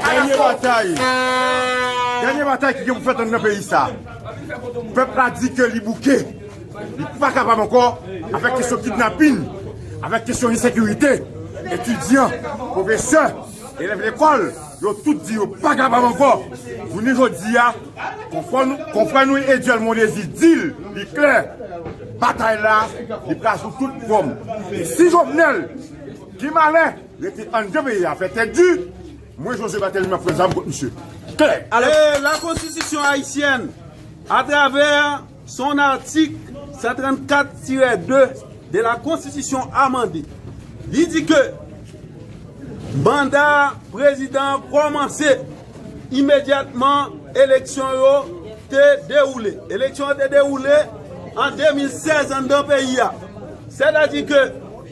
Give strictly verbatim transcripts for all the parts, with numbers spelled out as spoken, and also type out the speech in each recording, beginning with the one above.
Dènye batay. Dènye batay ki gen pou fèt anndan peyi sa. Pèp la di ke li bouke. Li pa kapab ankò avèk kesyon kidnapin, avèk kesyon ensekirite. Etidyan, pwofesè, elèv lekòl, yo tout di yo pa kapab ankò. Jounen jodi a, konfrè nou, konfrè nou Ediel Mondésir di l, li klè, batay la, li pral sou tout fòm. E si Jovenel, ki malè, rete anndan peyi a, fè tèt di, mwen, José Martelly, m ap pran zam kont misye. Klè. E la Constitution haïtienne, à travers son article cent trente-quatre tiret deux de la Constitution amendée, li di ke manda prezidan an kòmanse imedyatman eleksyon yo te dewoule. Eleksyon yo te dewoule an de mil sèz anndan peyi a. Sètadi ke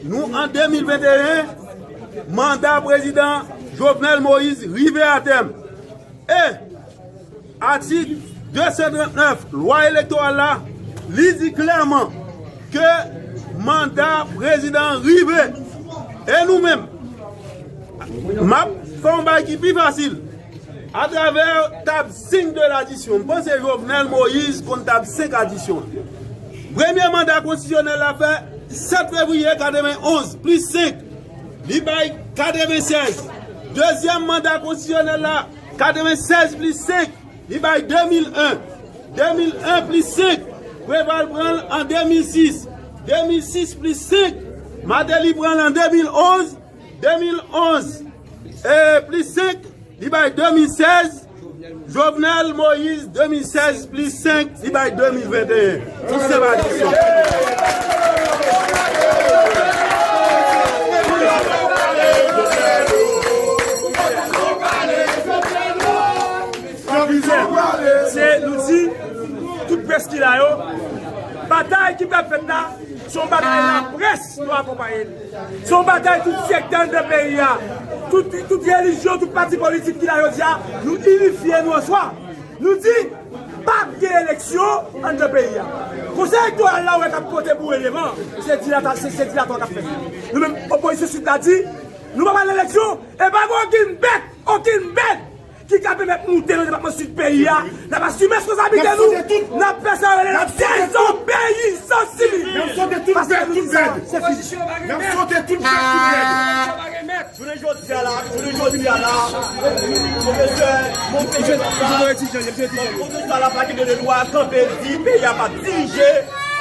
nou an de mil venteyen, manda prezidan Jovenel Moïse rive a tèm. E atik de san trannèf lwa elektoral la, li di klèman ke manda prezidan an rive. E nou menm, m ap fè yon bagay ki pi fasil. Atravè tab senk de ladisyon, m panse Jovenel Moïse konn tab senk adisyon. Premye manda konstitisyonèl la fè sèt fevriye katrevenn onz plis senk, li bay katrevenn sèz. Dezyèm manda konstitisyonèl la, katrevenn sèz plis senk, li bay de mil en. De mil en plis senk, Preval pran l an de mil sis. De mil sis plis senk, Martelly pran l an de mil onz. De mil onz, e, plis senk, li bay de mil sèz. Jovenel Moïse, de mil sèz plis senk, li bay de mil venteyen. Tout se pa kesyon. Se nou di, tout près ki la yo, batay ki p ap fèt la, se yon batay laprès nou akonpaye l. Se yon batay tout sektè anndan peyi a, tout, tout relijyon, tout pati politik ki la jodi a, nou inifye nou answa. Nou di, p ap gen eleksyon anndan peyi a. Konsèy elektoral la, ou wè k ap pote boure devan, se dilata-, se, se dilatwa k ap fèt. Nou menm, opozisyon Sid la di, nou p ap al nan eleksyon, e pa gen okenn bèt, okenn bèt ki ka pèmèt moute nan depatman Sid peyi a. N ap asime responsablite nou. N ap fè sa yo rele dezobeyisans sivik. N ap sote tout bèt, tout bèt. Se fini. N ap sote tout bèt, tout bèt. Jounen jodi a la, jounen jodi a la, pwofesè Monferrier, pwofesè la pa gen de dwa kanpe di peyi a p ap dirije,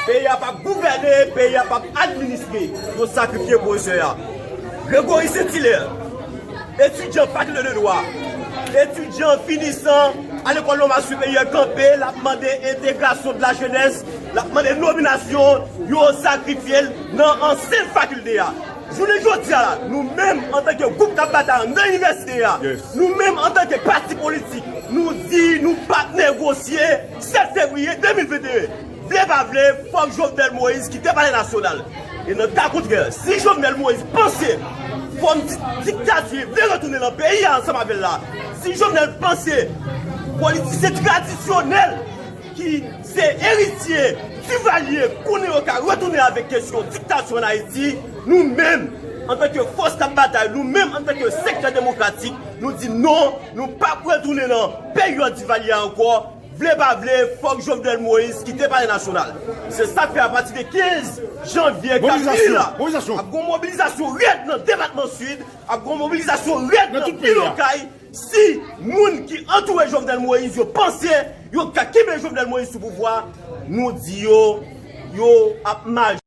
peyi a p ap gouvène, peyi a p ap administre. Yo sakrifye pwofesè a. Gregory Saint-Hilaire, etidyan fakilte de dwa, etidyan finisan a lekòl nòmal siperyè kanpe, l ap mande entegrasyon de la jenès, l ap mande nominasyon, yo sakrifye l nan ansyen fakilte a. Jounen jodi a la, nou menm antanke gwoup k ap batay nan inivèsite a, nou menm antanke pati politik, nou di nou p ap negosye sèt fevriye de mil venteyen. Vle pa vle, fòk Jovenel Moïse kite Palè Nasyonal. E nan ka kontrè, si Jovenel Moïse panse fòm di-, diktati vle retounen nan peyi a ansanm avè l la, si Jovenel panse politisyen tradisyonèl ki se eritye Divalye konnen yo ka retounen avèk kesyon diktati ann Ayiti, nou menm, antanke fòs k ap batay, nou menm, antanke sektè demokratik, nou di non, nou p ap retounen nan peryòd Divalye a ankò. Vle pa vle, fòk Jovenel Moïse kite Palè Nasyonal. Se sa k fè apati de kenz janvye, kat mi la, ap gon mobilizasyon rèd nan depatman Sid, ap gon mobilizasyon rèd nan vil Okay. Si moun ki antoure Jovenel Moïse yo panse yo ka kenbe Jovenel Moïse sou pouvwa, nou di yo, yo ap mal.